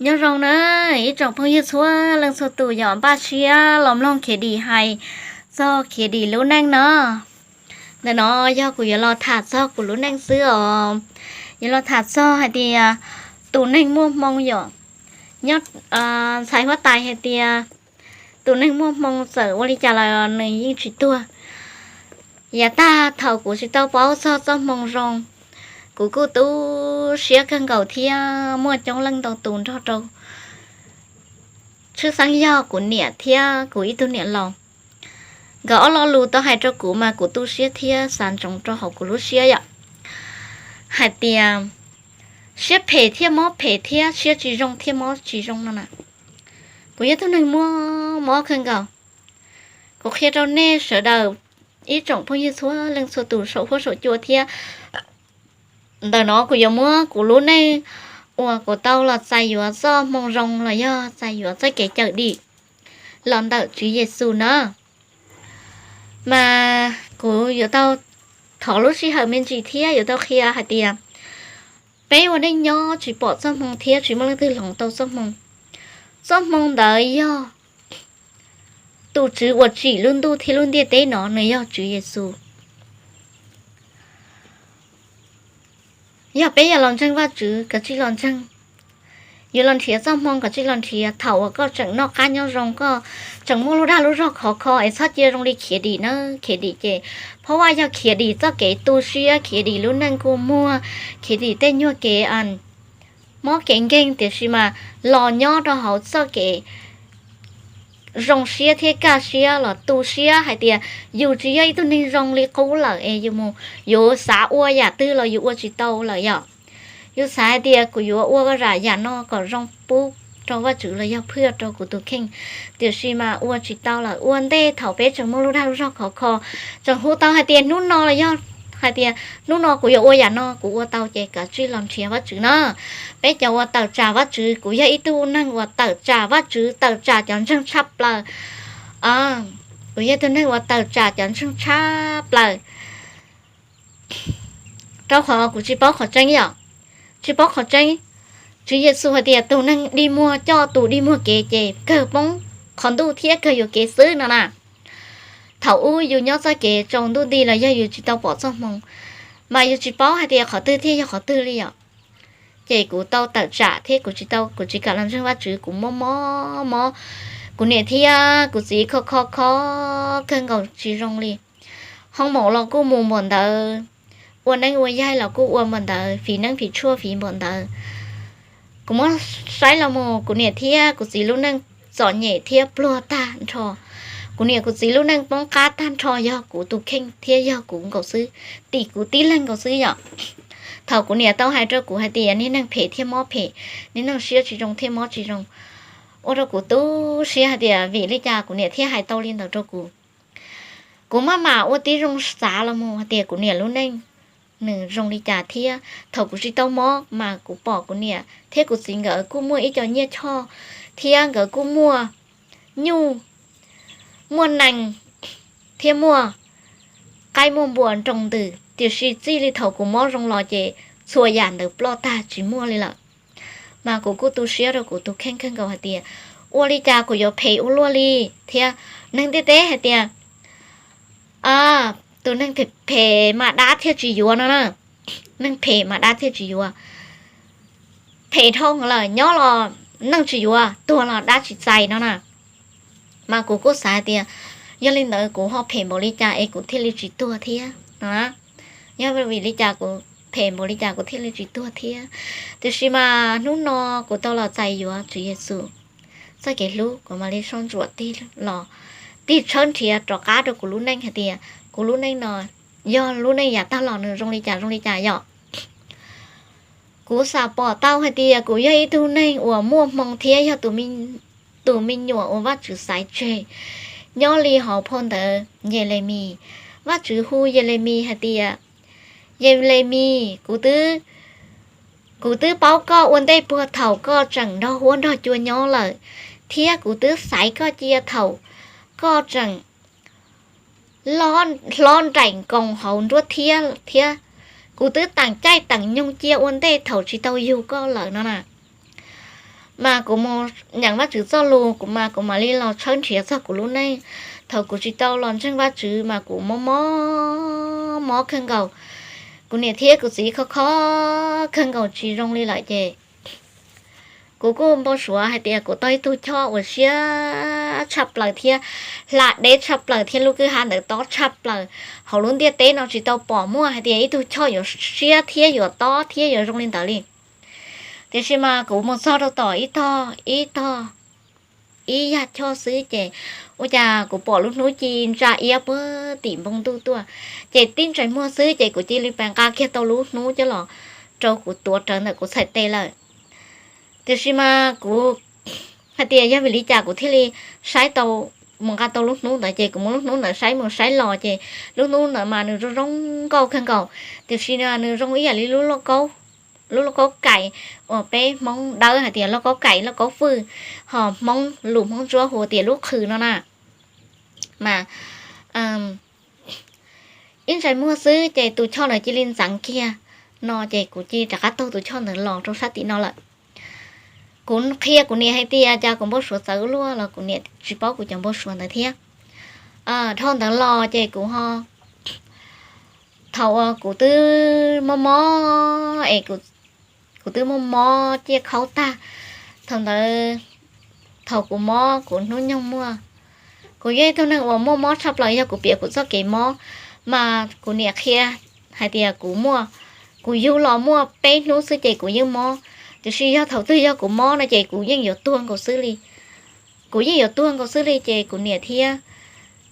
Nyob zoo na, ib tsoom phooj ywg txhua leej txhua tus yom, npaj siab los mloog Khiav Dim hais txog Khiav Dim lub neej no. Ntawm no yog kuv yuav los tham txog kuv lub neej xwb os. Yuav los tham txog hais tias tus neeg muaj hmoo yom, nyob ntxhais huab tais hais tias tus neeg muaj hmoo txawm ua li cas los nws yeej tsis tuag. Yav tag thaum kuv tsis tau paub txog txoj hmoo zoo, kuv kuj tu siab kawg nkaus thiab muaj coob leej ntau tus nrog rau tshwj xeeb yog kuv niam thiab kuv ib tug niam laus. Nkawd ob lo lus tau hais rau kuv mas kuv tu siab thiab xav ntsoov rau hauv kuv lub siab yom, hais tias siab phem thiab mob phem thiab siab tsis zoo thiab mob tsis zoo no na. Kuv yog tus neeg muaj mob kawg nkaus. Kuv qhia rau nej sawv daws ib tsoom phooj ywg txhua leej txhua tus saum huab saum cua thiab. Ntawm no kuv yuav muab kuv lub neej uas kuv tau los txais yuav txoj hmoo zoo los yog txais yuav txoj kev cawm dim los ntawm Tswv Yexus na. Mas kuv yuav tau thov lub sij hawm me ntsis thiab yuav tau qhia hais tias peb ua neej nyob tsis pom txoj hmoo thiab tsis muaj leej twg hloov tau txoj hmoo. Txoj hmoo ntawd yog tus Tswv uas tsim lub ntuj thiab lub ntiaj teb no, nws yog Tswv Yexus. Yog peb yuav los ntseeg Vajtswv, kav tsij los ntseeg. Yuav los nrhiav txoj hmoo, kav tsij los nrhiav thaum uas koj tseem noj qab nyob zoo, koj tseem muaj lub dag lub zog khov kho es txhob cia zoo li Khiav Dim na. Khiav Dim ces, phab Vaj yog Khiav Dim txoj kev tu siab, Khiav Dim lub neej kua muag, Khiav Dim tej nyuag kev mob kev nkeeg, tiam sis mas los nyob rau hauv txoj kev zoo siab thiab kaj siab los tu siab hais tias yus tsis yog ib tug neeg zoo li qub lawm es yus mus yuav xav ua yam twg los yus ua tsis tau lawm yom. Yus xav hais tias kuv yuav ua zam yam no kom zoo pub rau Vajtswv los yog phwj rau kuv tus kheej, tiam sis mas ua tsis tau lawm. Ua ntej thaum peb tseem muaj lub dag lub zog khov kho, tseem hu tau hais tias hnub no los yog hais tias hnub no kuv yuav ua yam no kuv ua tau ces kav tsij los nrhiav Vajtswv na. Peb cov uas tawm tsam Vajtswv, kuv yog ib tug neeg uas tawm tsam Vajtswv, tawm tsam cov ntseeg tshaj plaws. Kuv yog tus neeg uas tawm tsam cov ntseeg tshaj plaws, rau qhov kuv tsis paub qhov tseeb yom. Tsis paub qhov tseeb. Tswv Yexus hais tias tus neeg dig muag coj tus dig muag kev ces kawg poob qhov ntuj thiab kawg yuam kev xwb no na. Thaum ub yus nyob txoj kev tsaus ntuj nti los yog yus tsis tau pom txoj hmoo, mas yus tsis paub hais tias qhov twg thiaj yog qhov twg li yom. Ces kuv tau tawm tsam thiab kuv tsis tau, kuv tsis kam los ntseeg Vajtswv, kuv mob mob mob. Kuv niam thiab kuv txiv kho kho kho kawg nkaus tsis zoo li. Hoo maum los kuj mus npaum ntawd, ua neeb ua yaig los kuj ua npaum ntawd, fiv neeb fiv tshuaj fiv npaum ntawd. Kuv muab saib los mus kuv niam thiab kuv txiv lub neej txom nyem thiab pluag tag nrho. Kuv niam kuv txiv lub neej poob qab tag nrho yog kuv tus kheej thiab yog kuv nkaus xwb, tim kuv tib leeg nkaus xwb yom. Thaum kuv niam tau hais rau kuv hais tias niag neeg phem thiaj mob phem, niag neeg siab tsis zoo thiaj mob tsis zoo, ua rau kuv tu siab hais tias vim li cas kuv niam thiaj hais tau li ntawd rau kuv. Kuv maj mam ua tib zoo xav los mus hais tias kuv niam lub neej nws zoo li cas thiab. Thaum kuv tsis tau mob mas kuv pom kuv niam thiab kuv txiv nkawd kuj muaj ib co nyiaj choj thiab nkawd kuj muaj nyuj, muaj nees thiab muaj qaib muaj npua nroo ntws, tiam sis txij li thaum kuv mob zoo los ces txhua yam ntawd ploj tag tsis muaj li lawm. Mas kuv kuj tu siab rau kuv tus kheej kawg nkaus hais tias ua li cas kuv yuav phem ua luaj li thiab. Neeg ntiaj teb hais tias tus neeg phem mas dab thiaj tsis yuav no na. Neeg phem mas dab thiaj tsis yuav. Phem dhau lawm nyob los neeg tsis yuav, tuag los dab tsis txais no na. Mas kuv kuj xav hais tias yog li ntawd kuv ho phem npaum li cas es kuv thiaj li tsis tuag thiab no. Yog vim li cas kuv phem npaum li cas kuv thiaj li tsis tuag thiab. Tiam sis mas hnub no kuv tau los txais yuav Tswv Yexus txoj kev hlub, kuv mam li soj ntsuam tig los tig tshawb nrhiav rov qab rau kuv lub neej hais tias kuv lub neej no yog lub neej yav tag los nws zoo li cas zoo li cas yom. Kuv xam pom tau hais tias kuv yog ib tug neeg uas muaj hmoo thiab yog tus me nyuam uas Vajtswv xaiv tseg nyob li hauv phau ntawv Yelemis. Vajtswv hu Yelemis hais tias, Yelemis, kuv twb paub koj ua ntej puag thaum koj tseem nrog huab nrog cua nyob lawm, thiab kuv twb xaiv koj cia thaum koj tseem hlob nraim nkoos hauv nruab thiab, thiab kuv twb teem caij teem nyoog cia ua ntej thaum tsis tau yug koj lawm no na. Mas kuv mus nyeem Vajtswv txoj lus, kuv mas kuv mam li los tshawb nrhiav txog kuv lub neej. Thaum kuv tsis tau los ntseeg Vajtswv mas kuv mob mob mob kawg nkaus. Kuv niam thiab kuv txiv kho kho kawg nkaus tsis zoo li lawm ces kuv kuj npau suav hais tias kuv tau ib tug choj uas siab tshaj plaws thiab hla deb tshaj plaws thiab lub kwj ha ntawd tob tshaj plaws. Hauv lub ntiaj teb no tsis tau pom muaj hais tias ib tug choj yuav siab thiab yuav tob thiab yuav zoo li ntawd li. Tiam sis mas kuv mus txog rau tom ib tog, ib tog, ib yag choj xwb ces ua cas kuv pom lub hnub ci ntsa iab puag tim npoo ntuj tuaj, ces tib ntsais muag xwb ces kuv cia li pais nqa kiag tau lub hnub coj los rau kuv tuav rawv ntawm kuv txhais tes lawm. Tiam sis mas kuv hais tias yog vim li cas kuv thiaj li saib tau, mus nqa tau lub hnub ntawd ces kuv muab lub hnub ntawd saib mus saib los ces lub hnub ntawd mas nws zoo zoo nkauj kawg nkaus. Tiam sis nws zoo ib yam li lub lauj kaub, lub lauj kaub kaim uas peb Hmoob Dawb hais tias lauj kaub kaim lauj kaub fwj, ho Hmoob lus Hmoob Ntsuab hu tias lub qhwv no na. Mas ib ntsais muag xwb ces tus choj ntawd cia li ntxeev kiag no ces kuv cia li rov qab taug tus choj ntawd los rau sab tim no lawm. Kuv qhia kuv niam hais tias cas kuv npau suav txawv ua luaj los kuv niam tsis paub kuv cov npau suav ntawd thiab. Dhau ntawd los ces kuv ho, thaum uas kuv twb mob mob es kuv twb mob mob ciaj khaub tag, thaum ntawd, thaum kuv mob kuv hnub nyoog muaj, kuv yog ib tug neeg uas muaj mob tshaj plaws, yog kuv piav kuv txoj kev mob mas kuv niam qhia hais tias kuv muaj, kuv yug los muaj peb hnub xwb ces kuv yeej mob. Tiam sis yog thaum twg yog kuv mob no ces kuv yeej yuav tuag nkaus xwb li. Kuv yeej yuav tuag nkaus xwb li ces kuv niam thiab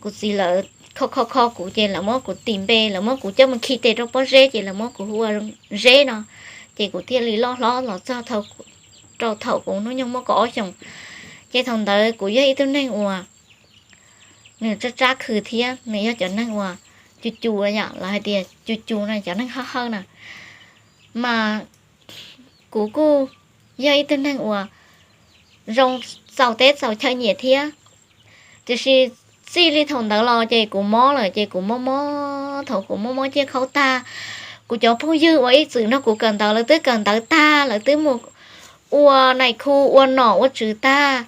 kuv txiv lawv kho kho kho kuv ces lawv muab kuv tis npe, lawv muab kuv coj mus khi tes rau pob zeb ces lawv muab kuv hu ua Zeb no. Ces kuv thiaj li loj hlob los txog rau thaum kuv hnub nyoog muaj kaum ob xyoos. Ces thaum ntawd kuv yog ib tug neeg uas nws tsab tsab khw thiab nws yog cov neeg uas cu cu yom, lawv hais tias cu cu no cov neeg hawj hawj na. Mas kuv kuj yog ib tug neeg uas zoo txaus teb txaus chaw nyiam thiab. Tiam sis txij li thaum ntawd los ces kuv mob lawm ces kuv mob mob, thaum kuv mob mob ciaj khaub tag, kuv cov phooj ywg uas ib txwm nrog kuv kawm ntawv lawv twb kawm ntawv tag, lawv twb mus ua nais khu ua nom ua tswv tag,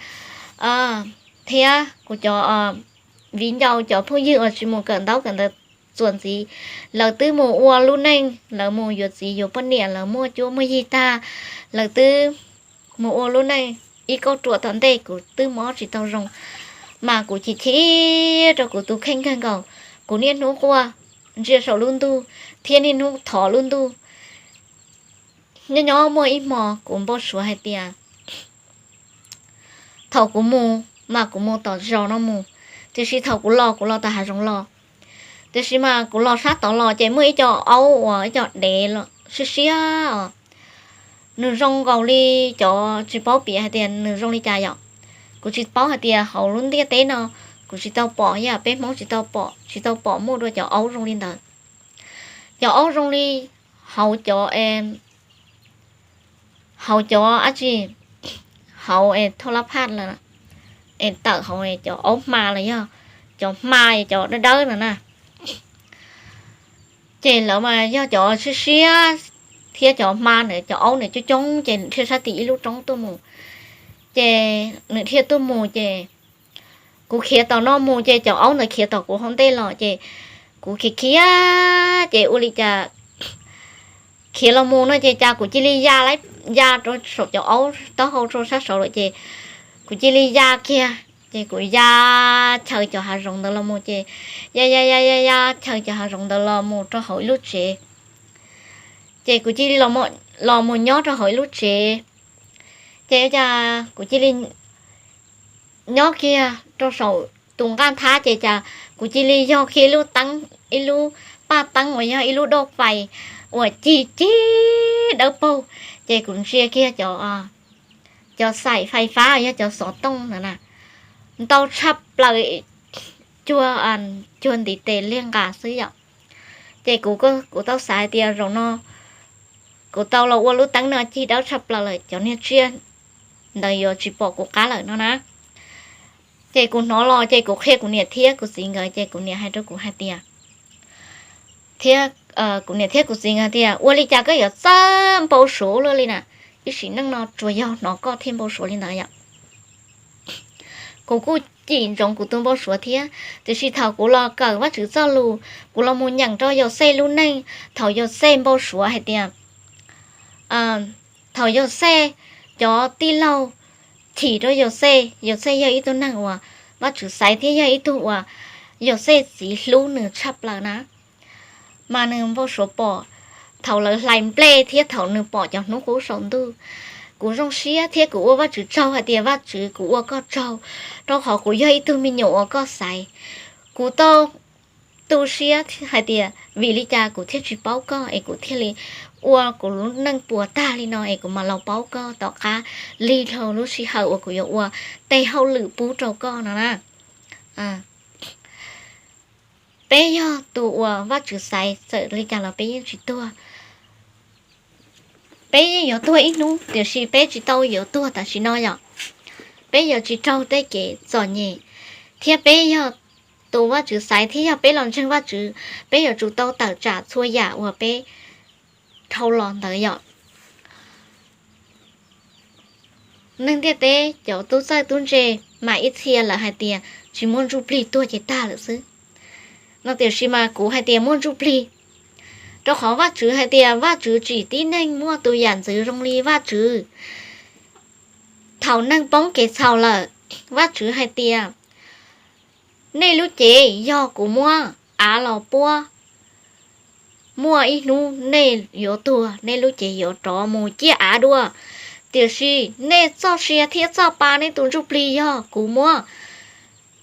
thiab kuv cov viv ncaus cov phooj ywg uas tsis mus kawm ntaub kawm ntawv txuas ntxiv, lawv twb mus ua lub neej, lawv mus yuav txiv yuav poj niam, lawv muaj cuab muaj yig tag, lawv twb mus ua lub neej ib kauj ruam tom ntej, kuv twb mob tsis tau zoo. Mas kuv chim chim rau kuv tus kheej kawg nkaus, kuv niaj hnub quaj ntsia saum lub ntuj thiab niaj hnub thov lub ntuj. Nyob nyob muaj ib hmo kuv npau suav hais tias thaum kuv mus mas kuv mus tom zos no mus, tiam sis thaum kuv los kuv los tom hav zoov los. Tiam sis mas kuv los sab tod los ces muaj ib co aub uas ib co dev siab siab os, nws zoo nkaus li cov, tsis paub piav hais tias nws zoo li cas yom. Kuv tsis paub hais tias hauv lub ntiaj teb no kuv tsis tau pom, yam peb Hmoob tsis tau pom, tsis tau pom muaj dua cov aub zoo li ntawd. Cov aub zoo li hauv cov, hauv cov dab tsi, hauv es thauj lab phaj lawm, es tawm hauv cov aub hma los yog cov hma cov dawb dawb no na. Ces lawv mas yog cov siab siab thiab cov hma ntawd, cov aub ntawd coob coob ces nws dhia sab tim ib lub roob tuaj mus. Ces nws dhia tuaj mus ces kuv khiav tom no mus ces cov aub ntawd khiav tom kuv hauv ntej los ces kuv khiav khiav ces ua li cas khiav los mus no ces cas kuv cia li ya, ya rau saum cov aub taub hau rau sab saud lawm ces kuv cia li ya kiag ces kuv ya chaws cov hav zoov ntawd los mus ces ya ya ya ya ya chaws cov hav zoov ntawd los mus rau hauv ib lub tsev. Ces kuv cia li los mus nyob rau hauv ib lub tsev. Ces cas kuv cia li nyob kiag rau saum tus nqaj nthab ces cas kuv cia li yog kiag ib lub teeb, ib lub paj teeb uas yog ib lub dauj fais uas cig cig dawb paug. Ces kuv ntsia kiag cov, cov xaim fais fab uas yog cov xov tooj ntawd na, ntau tshaj plaws, cuag, cuag ntiv tes liag nqas xwb yom. Ces kuv, kuv tau xav hais tias zaum no kuv tau los ua lub teeb no cig dawb tshaj plaws lawm, cov niag tsiaj ntawd yuav tsis pom kuv qab lawm no na. Ces kuv hnov los ces kuv qhia kuv niam thiab kuv txiv nkawd ces kuv niam hais rau kuv hais tias, thiab kuv niam thiab kuv txiv nkawd tias ua li cas koj yuav txawj npau suav luaj li na. ib sim neej no tsuas yog hnov koj thiaj npau suav li ntawd yom. Kuv kuj cim ntsoov kuv tus npau suav thiab, tiam sis thaum kuv los kawm Vajtswv txoj lus, kuv los mus nyeem rau Yauxej lub neej, thaum Yauxej npau suav hais tias, thaum Yauxej cov tij laug thim rau Yauxej, Yauxej yog ib tug neeg uas Vajtswv xaiv thiab yog ib tug uas Yauxej txiv hlub nws tshaj plaws na. Mas nws npau suav pom thaum lawv hlais nplej thiab thaum nws pom cov hnub qub saum ntuj. Kuv zoo siab thiab kuv ua Vajtswv tsaug hais tias, Vajtswv, kuv ua koj tsaug, rau qhov kuv yog ib tug me nyuam uas koj xaiv. Kuv tau tu siab hais tias vim li cas kuv thiaj tsis paub koj es kuv thiaj li ua kuv lub neej puas tag li no es kuv mam los paub koj tom qab lig dhau lub sij hawm uas kuv yuav ua tej hauj lwm pub rau koj no na. Peb yog tus uas Vajtswv xaiv, txawm li cas los peb yeej tsis tuag. Peb yeej yuav tuag ib hnub, tiam sis peb tsis tau yuav tuag tam sim no yom. Peb yuav tsis raug tej kev txom nyem, thiab peb yog tus Vajtswv xaiv thiab yog peb los ntseeg Vajtswv, peb yuav tsum tau tawm tsam txhua yam uas peb dhau los ntawd yom. Neeg ntiaj teb cov tub txawj tub ntse mas ib txhia lawv hais tias tsis muaj ntsuj plig, tuag ces tag lawm xwb no, tiam sis mas kuv hais tias muaj ntsuj plig, rau qhov Vajtswv hais tias Vajtswv tsim tib neeg muaj tus yam ntxwv zoo li Vajtswv. Thaum neeg poob kev txhaum lawm, Vajtswv hais tias nej lub cev yog kuv muab av los puab, muaj ib hnub nej yuav tuag, nej lub cev yuav rov mus ciaj av dua, tiam sis nej txoj sia thiab txoj pa, nej tus ntsuj plig yog kuv muab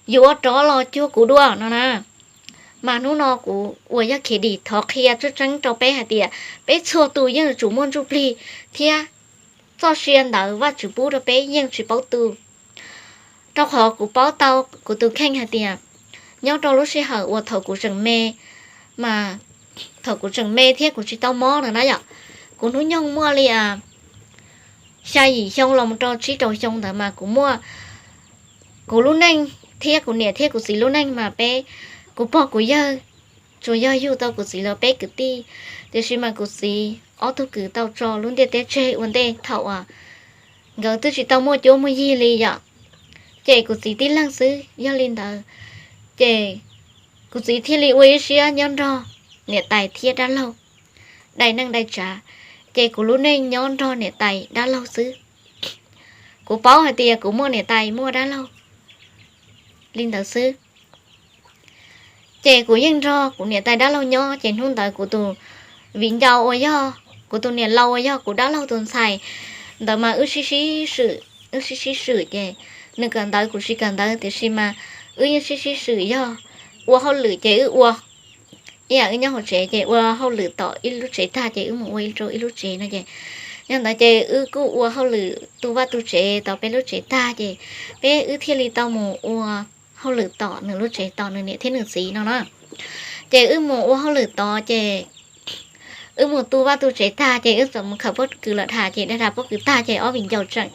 yuav rov los cuag kuv dua no na. Mas hnub no kuv uas yog Khiav Dim thov qhia tseeb tseeb rau peb hais tias peb txhua tus yeej yuav tsum muaj ntsuj plig, thiab txoj sia ntawd Vajtswv pub rau peb yeej tsis paub tu. Rau qhov kuv paub tau kuv tus kheej hais tias nyob rau lub sij hawm uas thaum kuv tseem me, mas thaum kuv tseem me thiab kuv tsis tau mob na na yom, kuv hnub nyoog muaj li xya yim xyoo los mus rau tsib rau xyoo ntawd mas kuv muaj, kuv lub neej thiab kuv niam thiab kuv txiv lub neej mas peb, kuv pog kuv yawg tsuas yog yug tau kuv txiv lawv peb kwv tij, tiam sis mas kuv txiv ob tug kwv tau tso lub ntiaj teb tseg ua ntej thaum uas nkawd twb tsis tau muaj cuab muaj yig li yom. Ces kuv txiv tib leeg xwb, yog li ntawd ces kuv txiv thiaj li ua ib siab nyob nrog niam tais thiab dab laug dai neej dai tsav, ces kuv lub neej nyob nrog niam tais dab laug xwb. Kuv paub hais tias kuv muaj niam tais muaj dab laug li ntawd xwb. Ces kuv yeej nrog kuv niam tais dab laug nyob, ces hnub ntawd kuv tus viv ncaus uas yog, kuv tus niam laus uas yog kuv dab laug tus ntxhais ntawd mas wb sib sib swm, wb sib sib swm ces nws kawm ntawv kuv tsis kawm ntawv, tiam sis mas wb yeej sib sib swm yog ua hauj lwm ces wb ua ib yam, wb nyob hauv tsev ces ua hauj lwm tom ib lub tsev tag ces wb mus ua rau ib lub tsev no ces, yog ntawd ces wb kuj ua hauj lwm tu vaj tu tsev tom peb lub tsev tag ces peb wb thiaj li tau mus ua hauj lwm tom nws lub tsev, tom nws niam thiab nws txiv no na. Ces wb mus ua hauj lwm tod ces wb mus tu vaj tu tsev tag ces wb txawm mus khawm pob kws los dhas, ces dhas dhas pob kws tag ces ob viv ncaus tseem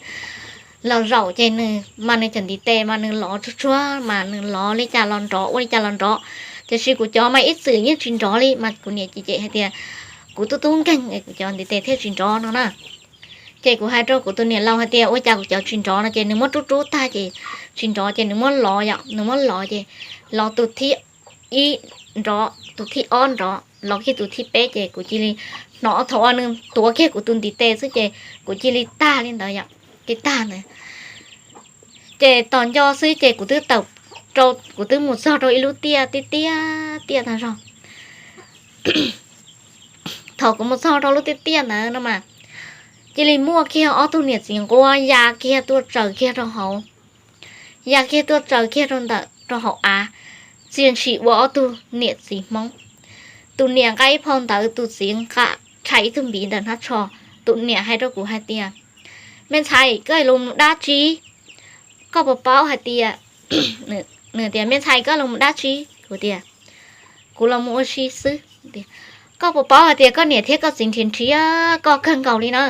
los zaum ces nws mas nws cov ntiv tes mas nws lov tsuag tsuag mas nws lov li cas los nrov, ua li cas los nrov. Tiam sis kuv cov mas ib txwm yeej tsis nrov li, mas kuv niam cem cem hais tias kuv tub tub nkeeg es kuv cov ntiv tes thiaj tsis nrov no na. Ces kuv hais rau kuv tus niam laus hais tias ua cas kuv cov tsis nrov no, ces nws muab rub rub tag ces tsis nrov, ces nws muab lov yom, nws muab lov ces lov tus thib ib nrov, tus thib ob nrov, lov kiag tus thib peb ces kuv cia li hnov thaum uas nws tuav kiag kuv tus ntiv tes xwb ces kuv cia li tag li ntawd yom, cia li tag ntawd. Ces tos nco xwb ces kuv twb tawm rau, kuv twb mus txog rau ib lub tiaj, tiaj tiaj tiaj tag zog. Thaum kuv mus txog rau lub tiaj tiaj ntawd no mas cia li muaj kiag ob tug niam txiv nquab ya kiag tuaj tsaws kiag rau hauv, ya kiag tuaj tsaws kiag rau ntawm rau hauv av, txia ntshis ua ob tug niam txiv Hmoob. Tus niam nqa ib phau ntawv, tus txiv nqa rhais ib tug npiv ntawm hnab tsho. Tus niam hais rau kuv hais tias, me ntxhais, koj los mus dab tsi? Koj puas paub hais tias, nws tias, me ntxhais, koj los mus dab tsi? Kuv tias, kuv los mus ua si xwb. Koj puas paub hais tias koj niam thiab koj txiv nrhiav nrhiav koj kawg nkaus li na?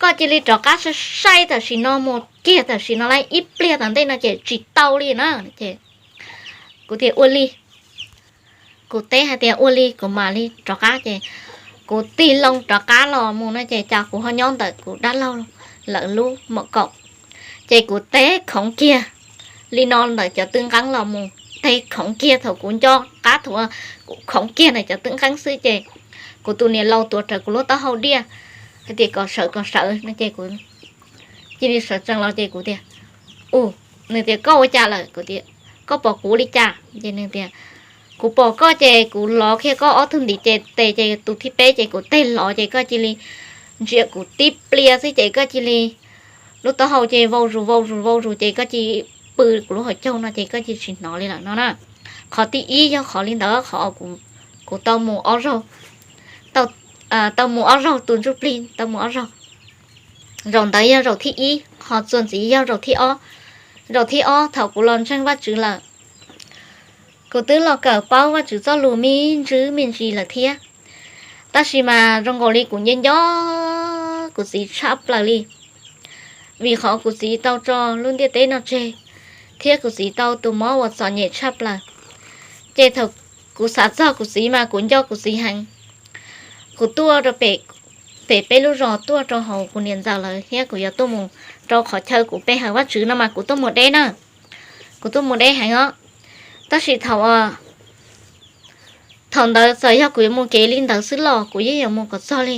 Koj cia li rov qab sai sai tam sim no mus kiag tam sim no lauj, ib pliag tom ntej no ces tsis tau li na. Ces kuv tias ua li, kuv teb hais tias ua li kuv mam li rov qab. Ces Kuv tig loo rov qab los mus no ces cas kuv ho nyob ntawm kuv dab laug lawv lub mom kaum. Ces kuv teg khoov kiag li no ntawm cov tw nqeeb los mus, teg khoov kiag thaum kuv nco qab thaum kuv khoov kiag ntawm cov tw nqeeb xwb ces kuv tus niam laus tuav rawv kuv lub taub hau diaj hais tias kom sawv kom sawv no ces kuv cia li sawv tsees los ces kuv tias, u, nws tias koj ua cas lawm? Kuv tias koj pom kuv li cas? Ces nws tias kuv pom koj ces kuv lov kiag koj ob tug ntiv ces tes ces tus thib peb ces kuv teg lov ces koj cia li ntsia kuv tib pliag xwb ces koj cia li lub taub hau ces vau zus vau zus vau zus ces koj cia li pw kuv lub hauv caug no ces koj cia li tsis hnov li lawm no na. Qhov thib ib yog qhov li ntawd, qhov kuv tau mus ob zaug, tau mus ob zaug tus ntsuj plig tau mus ob zaug. Zaum ntawd yog zaum thib ib, ho txuas ntxiv yog zaum thib ob. Zaum thib ob thaum kuv los ntseeg Vajtswv lawm, kuv twb los kawm paub Vajtswv txoj lus me ntsis me ntsis lawm thiab. Tab sis mas zoo nkaus li kuv nco nco kuv txiv tshaj plaws li, vim qhov kuv txiv tau tso lub ntiaj teb no tseg, thiab kuv txiv tau tus mob uas txom nyem tshaj plaws. Ces thaum kuv xav txog kuv txiv mas kuv nco kuv txiv heev. Kuv tuaj rau pem, pem peb lub zos tuaj rau hauv kuv niam ntxawm lawv thiab kuv yuav tuaj mus rau qhov chaw kuv pe hawm Vajtswv no mas kuv tuaj mus deb na, kuv tuaj mus deb heev os. Tab sis thaum, thaum ntawd txawm yog kuv yuav mus kev li ntawd xwb los kuv yeej yuav mus kom txog li,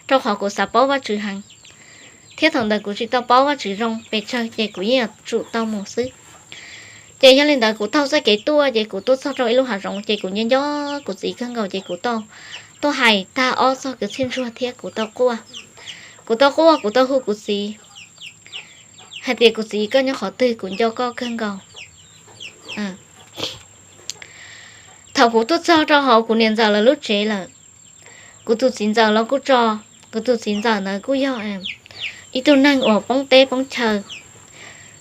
rau qhov kuv xav paub Vajtswv heev, thiab thaum ntawd kuv tsis tau paub Vajtswv zoo pes tsawg ces kuv yeej yuav tsum tau mus xwb. Ces yog li ntawd kuv taug txoj kev tuaj ces kuv tuaj txog rau ib lub hav zoov ces kuv nco nco kuv txiv kawg nkaus ces kuv tau tuaj hais tag ob txoj kwv txhiaj ntsuag thiab kuv tau quaj. Kuv tau quaj, kuv tau hu kuv txiv hais tias kuv txiv, koj nyob qhov twg? Kuv nco koj kawg nkaus. Thaum kuv tuaj txog rau hauv kuv niam ntxawm lawv lub tsev lawm, kuv tus txiv ntxawm los kuj tso, kuv tus txiv ntxawm ntawd kuj yog ib tug neeg uas poob teb poob chaw,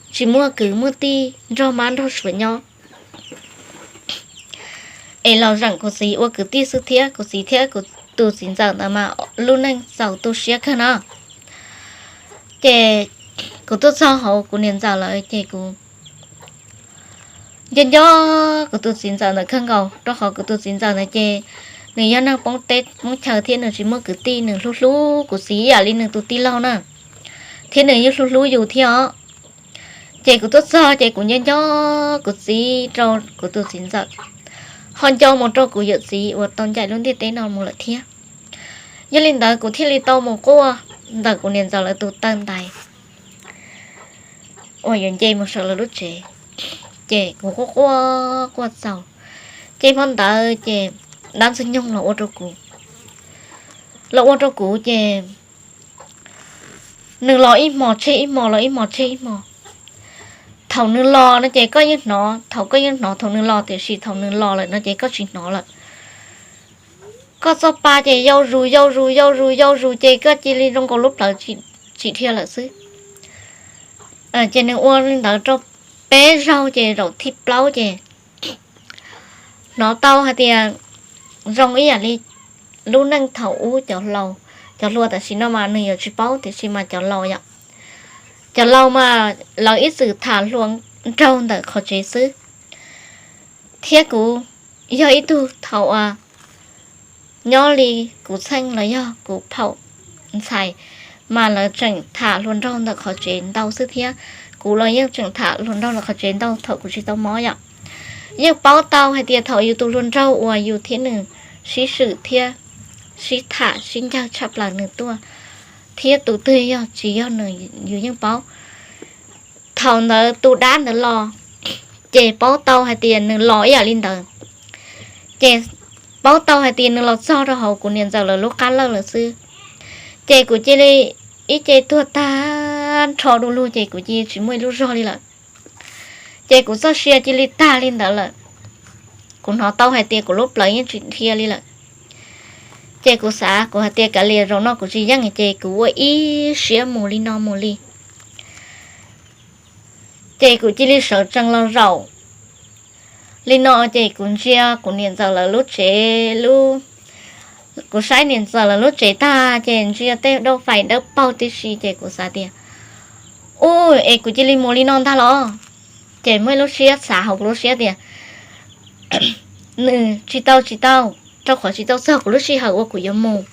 tsis muaj kwv muaj tij, nrog mab nrog suav nyob, es los zeem kuv txiv ua kwv tij xwb thiab. Kuv txiv thiab kuv tus txiv ntxawm ntawd mas lub neej txaus tu siab kawg no. Ces kuv tuaj txog hauv kuv niam ntxawm lawm ces kuv nco nco kuv tus txiv ntxawm ntawd kawg nkaus, rau qhov kuv tus txiv ntxawm ntawd ces nws yog neeg poob teb poob chaw thiab nws tsis muaj kwv tij, nws hlub hlub kuv txiv ib yam li nws tus tij laug na, thiab nws yeej hlub hlub yus thiab os. Ces kuv tuaj txog ces kuv nco nco kuv txiv rau kuv tus txiv ntxawm, ho nco mus rau kuv yawm txiv uas tau ncaim lub ntiaj teb no mus lawm thiab. Yog li ntawd kuv thiaj li tau mus quaj ntawm kuv niam ntxawm lawv tus taw ntais uas yuav nce mus saum lawv lub tsev. Ces kuv quaj quaj quaj txaus, ces hmo ntawd ces dab ntxwg nyoog los ua rau kuv, los ua rau kuv ces nws los ib hmo tseg ib hmo, los ib hmo tseg ib hmo. Thaum nws los no ces koj yeej hnov, thaum koj yeej hnov thaum nws los, tiam sis thaum nws los lawm no ces koj tsis hnov lawm. Koj txoj pa ces yau zus yau zus yau zus yau zus ces koj cia li zoo nkaus lub plawv tsim dhia lawm xwb. Ces nws ua li ntawd rau peb zaug ces zaum thib plaub ces hnov tau hais tias zoo ib yam li lub neej thaum ub cov laus, cov hluas tam sim no mas nws yuav tsis paub tiam sis mas cov laus yom, cov laus mas lawv ib txwm tham hluas nraug ntawm qhov tsev xwb. Thiab kuv yog ib tug thaum uas nyob li kuv txheej los yog kuv phaum ntxhais, mas lawv tseem tham hluas nraug ntawm qhov tsev ntau xwb thiab. Kuv los yeej tseem tham hluas nraug ntawm qhov tsev ntau thaum kuv tsis tau mob yom. Yeej paub tau hais tias thaum yus tus hluas nraug uas yus thiab nws sib swm thiab sib tham sib ncawg tshaj plaws nws tuaj, thiab tus twg yog tsis yog nws yus yeej paub. Thaum ntawd tus dab ntawd los, ces paub tau hais tias nws los ib yam li ntawd. Ces paub tau hais tias nws los txog rau hauv kuv niam ntxawm lawv lub qab lawj lawm xwb. Ces kuv cia li ib ce tuag tag nrho du lug ces kuv cia li tsis muaj ib lub zog li lawm. Ces kuv txoj sia cia li tag li ntawd lawm. Kuv hnov tau hais tias kuv lub plawv yeej tsis dhia li lawm. Ces kuv xav, kuv hais tias kav liam zaum no kuv tsis yeej ces kuv ua ib siab mus li no mus li. Ces kuv cia li sawv tsees los zaum li no ces kuv ntsia kuv niam ntxawm lawv lub tsev, lub, kuv saib niam ntxawm lawv lub tsev tag ces ntsia tej dauj fais dawb paug tib si ces kuv xav tias, u, es kuv cia li mus li no ntag los? Ces muaj ib lub siab xav hauv kuv lub siab tias, nws tsis tau, tsis tau, rau qhov tsis tau txog kuv lub sij hawm uas kuv yuav mus.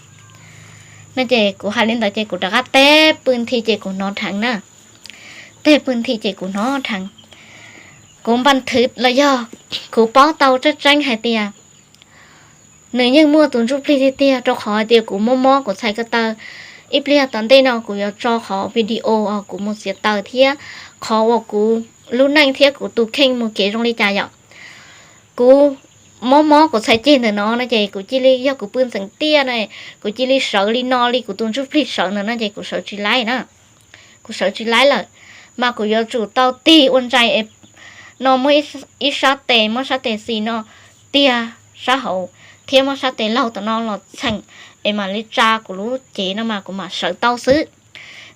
No ces kuv hais li ntawd ces kuv rov qab teg pw nthi ces kuv hnov dheev na. Teg pw nthi ces kuv hnov dheev. Kuv npa thwv los yog kuv paub tau tseeb tseeb hais tias nws yeej muaj tus ntsuj plig tiag tiag, rau qhov hais tias kuv mob mob kuv txhais ko taw. Ib pliag tom ntej no kuv yuav tso qhov video kuv mus txiav taws thiab qhov uas kuv lub neej thiab kuv tus kheej mus kev zoo li cas yom. Kuv mob mob kuv txhais ceg ntawm no no ces kuv cia li, yog kuv pw ntxeev tiaj no, kuv cia li sawv li no li kuv tus ntsuj plig sawv ntawm no ces kuv sawv tsis laib na. Kuv sawv tsis laib lawm, mas kuv yuav tsum tau tig ua ntsais es no muab ib sab tes, muab sab tes xis no tiag sab hauv, thiab muab sab tes laug tom no los txheem es mam li tsa kuv lub cev no mas kuv mam sawv tau xwb.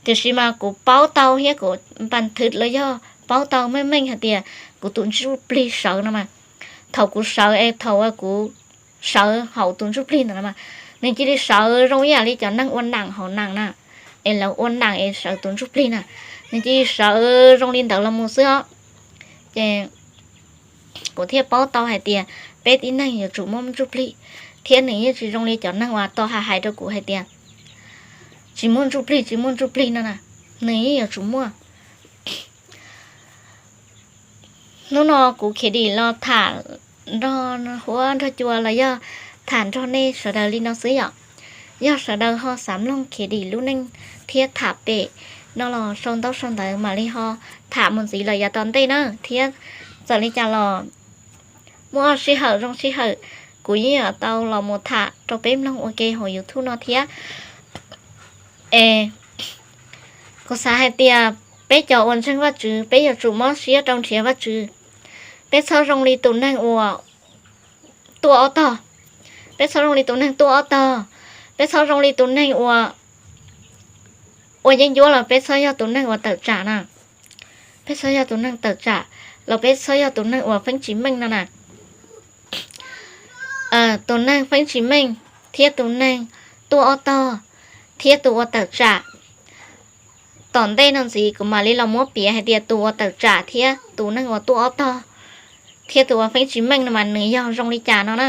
Tiam sis mas kuv paub tau thiab kuv npa thwv los yog paub tau meej meej hais tias kuv tus ntsuj plig sawv no mas, thaum kuv sawv es thaum uas kuv sawv hauv tus ntsuj plig ntawd no mas, nws cia li sawv zoo ib yam li cov neeg ua nam hauv nam na, es lawv ua nam es sawv tus ntsuj plig na, nws cia li sawv zoo li ntawd los mus xwb os. Ces kuv thiaj paub tau hais tias peb tib neeg yuav tsum muaj ntsuj plig, thiab nws yeej tsis zoo li cov neeg uas tau hais hais rau kuv hais tias tsis muaj ntsuj plig, tsis muaj ntsuj plig no na, nws yeej yuav tsum muaj. Hnub no kuv khiav dim los tham nrog huab nrog cua los yog tham nrog nej sawv daws li no xwb yom. Yog sawv daws ho xav mloog khiav dim lub neej thiab tham pem no los sau ntaub sau ntawv mam li ho tham mus ntxiv lawm yav tom ntej na, thiab txawm li cas los muaj sij hawm zoo sij hawm kuv yeej yuav tau los mus tham rau peb mloog ua ke hauv YouTube no thiab. Es kuv xav hais tias peb cov uas ntseeg Vajtswv peb yuav tsum mob siab rau nrhiav Vajtswv. Peb txhob zoo li tus neeg uas tuaj ob tog. Peb txhob zoo li tus neeg tuaj ob tog. Peb txhob zoo li tus neeg uas ua yeeb ncuab los peb txhob yog tus neeg uas tawm tsam na. Peb txhob yog tus neeg tawm tsam los peb txhob yog tus neeg uas feeb tsis meej no na. Tus neeg feeb tsis meej thiab tus neeg tuaj ob tog thiab tus uas tawm tsam. Tom ntej no ntxiv kuv mam li los muab piav hais tias tus uas tawm tsam thiab tus neeg uas tuaj ob tog thiab tus uas feeb tsis meej no mas nws yog zoo li cas no na.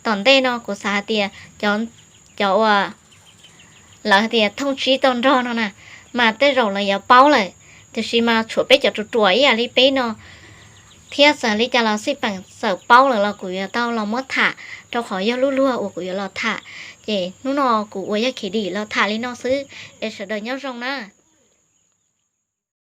Tom ntej no kuv xav hais tias cov uas lawv hais tias thooj tsib tau nrog no na, mas tej zaum lawv yuav paub lawm, tiam sis mas tshuav peb cov ruam ruam ib yam li peb no thiab txawm li cas los xij peem txawm paub lawm los kuv yuav tau los muab tham, rau qhov yog lub luag uas kuv yuav los tham. Ces hnub no kuv ua yog khiav dim los tham li no xwb, es sawv daws nyob zoo na.